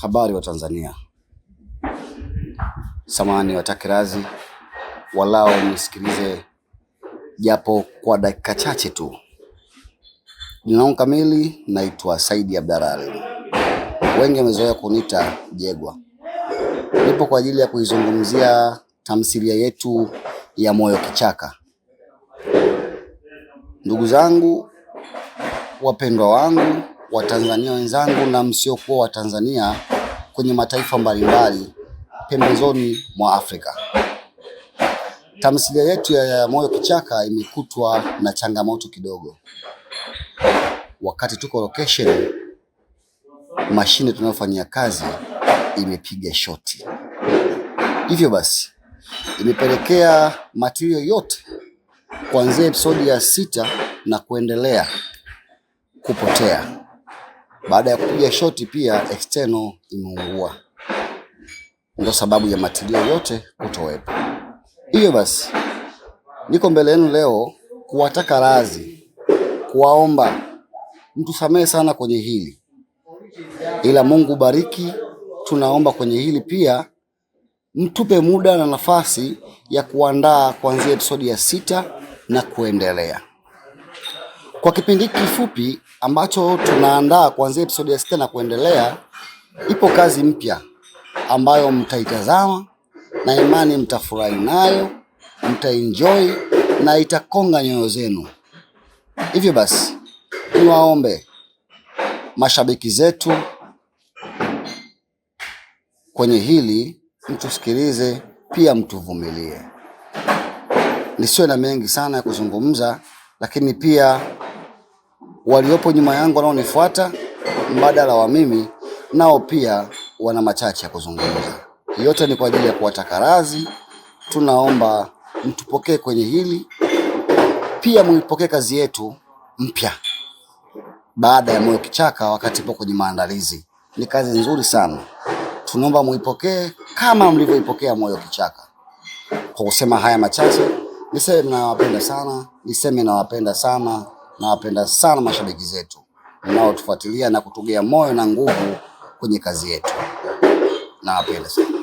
Habari wa Tanzania, samahani watake radhi, walao nisikilize japo kwa dakika chache tu. Jina langu kamili naitwa Saidi Abdarali, wengi wamezoea kuniita Jegwa. Nipo kwa ajili ya kuizungumzia tamthilia yetu ya Moyo Kichaka. Ndugu zangu wapendwa wangu Watanzania wenzangu na msiokuwa Watanzania kwenye mataifa mbalimbali pembezoni mwa Afrika. Tamthilia yetu ya Moyo Kichaka imekutwa na changamoto kidogo. Wakati tuko location, mashine tunayofanyia kazi imepiga shoti, hivyo basi imepelekea material yote kuanzia episodi ya 6 na kuendelea kupotea. Baada ya kupiga shoti pia external imeungua, ndio sababu ya material yote kutowepo. Hivyo basi niko mbele yenu leo kuwataka radhi, kuwaomba mtusamehe sana kwenye hili, ila Mungu bariki. Tunaomba kwenye hili pia mtupe muda na nafasi ya kuandaa kuanzia episodi ya 6 na kuendelea. Kwa kipindi kifupi ambacho tunaandaa kuanzia episodi ya 6 na kuendelea, ipo kazi mpya ambayo mtaitazama na imani mtafurahi nayo, mtaenjoy na itakonga nyoyo zenu. Hivyo basi niwaombe mashabiki zetu kwenye hili mtusikilize, pia mtuvumilie. Nisiwe na mengi sana ya kuzungumza, lakini pia waliopo nyuma yangu wanaonifuata mbadala wa mimi nao pia wana machache ya kuzungumza. Yote ni kwa ajili ya kuwataka radhi. Tunaomba mtupokee kwenye hili, pia muipokee kazi yetu mpya baada ya Moyo Kichaka, wakati ipo kwenye maandalizi. Ni kazi nzuri sana, tunaomba muipokee kama mlivyoipokea Moyo Kichaka. Kwa kusema haya machache, niseme nawapenda sana, niseme nawapenda sana, nawapenda sana mashabiki zetu mnaotufuatilia na kutugea moyo na nguvu kwenye kazi yetu. Nawapenda sana.